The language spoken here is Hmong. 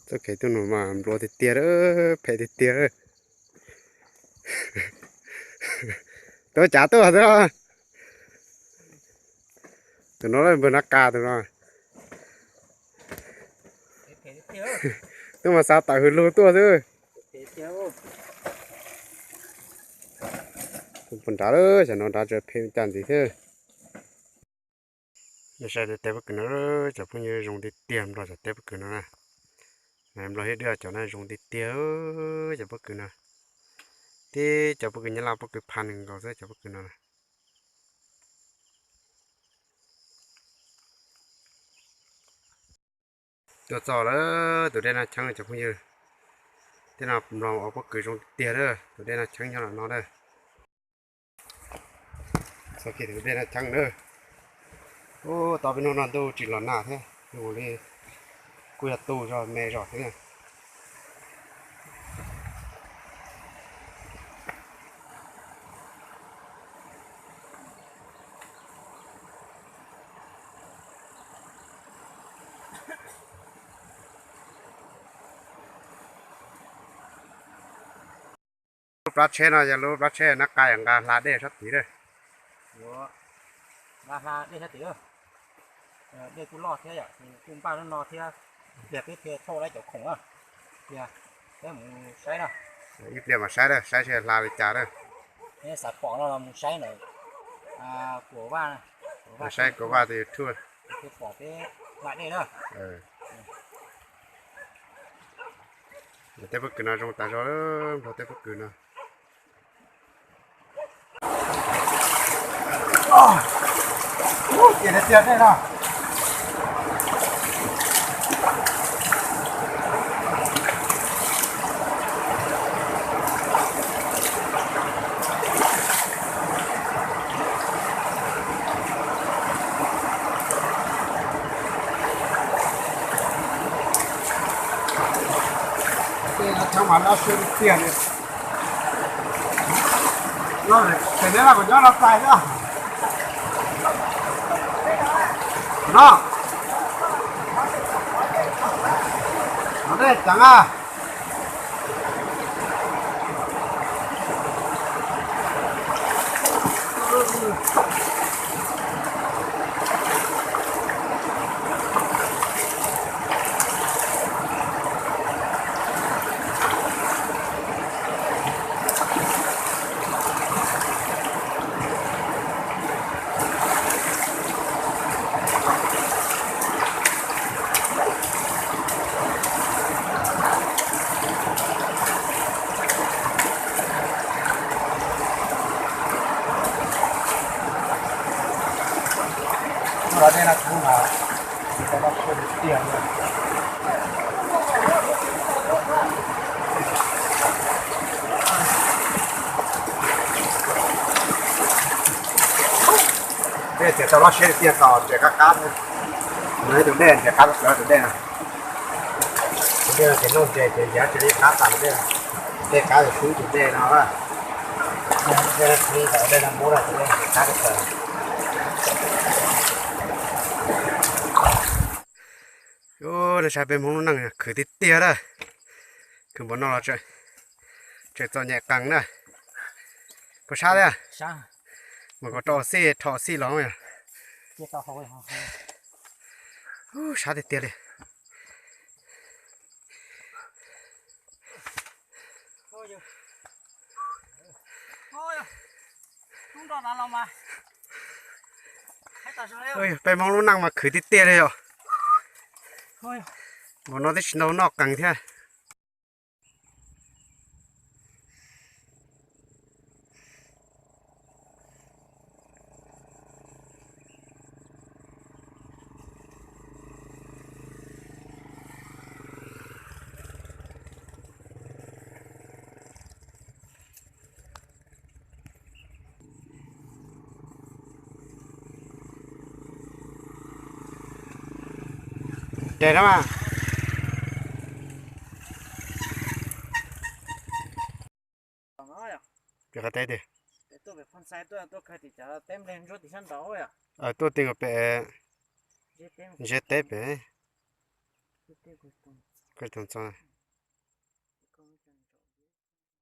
Txoj kev tuaj no mas nplua tiag tiag, phem tiag tiag. Tuaj cav tuaj, tus no npawg Nab Qa tus no. Tuaj mas xav tawm hws lug tuaj xwb. Tuaj puag nrad lawm, cov no nrad tseem phem caj ntxiv thiab. Nej saib tej pob kws no, cov phooj ywg, zoo tiag tiag nplog cov tej pob kws no na. Nplog Hiab Dwb cov no zoo tiag tiag, cov pob kws no. Tib cov pob kws Nyab Laj pob kws phaj nkaus xwb cov pob kws no na. Tuaj txog lawm, tus dej Naj Cheeb cov phooj ywg. Tej no nplog ua pob kws zoo tiag tiag lawm, tus dej Naj Cheeb nyob ntawm no lawm. Txoj kev tus dej Naj Cheeb lawm. Ub, tau peb hnub no ntuj tsis los nag thiab, zoo li kuj yog tu zog me zog thiab. Lub plab tsheb no yog lub plab tsheb Nab Qa yog nqa hla dej sab tid lawm. Nqa hla dej sab tid, dej kuj loj thiab yom, kuj npaj lub no thiab, pliag peb thiaj thauj tau cov khoom na. Pliag peb mus saib na. Ib pliag mam saib na, saib seb hla li cas na. Xav pom no los mus saib ntawm Kuam Vaj, saib Kuam Vaj tus YouTube, pom peb hla dej na. Tej pob kws no zoo tas zog, nplog tej pob kws no. Ces tiag tiag tej no. Tej no tshoob mas loj siab tiag li. Ces neb los kuv nyob no txais xwb. No, no dej ceev a. Ua dej no kuv mas tsis tau loj siab tiag tiag. Dej tsis tau loj siab tiag, tau nres qab qab. No ib tus dej nres qab tus dej no. Tus dej no ces noj ntses ces nres tsis li qab tas tus dej. Dej qab tus swb tus dej no. Dej no tsis li ntawm dej no muab tus dej nres qab tas. Ub, nej saib peb Hmoob lub neej khwv tiag tiag na. Khwv npaum no los tseem txom nyem qees na. Puas sab thiab? Mus kom rau xij rho xij los. Ub, sab tiag tiag li. Peb Hmoob lub neej mas khwv tiag tiag li yom. Npaum no twb tsis ntau noj qees thiab. Dej na mas. Pem qhov teb tiag. Tuaj ti pem, ntseb teb pem. Koj toog txog.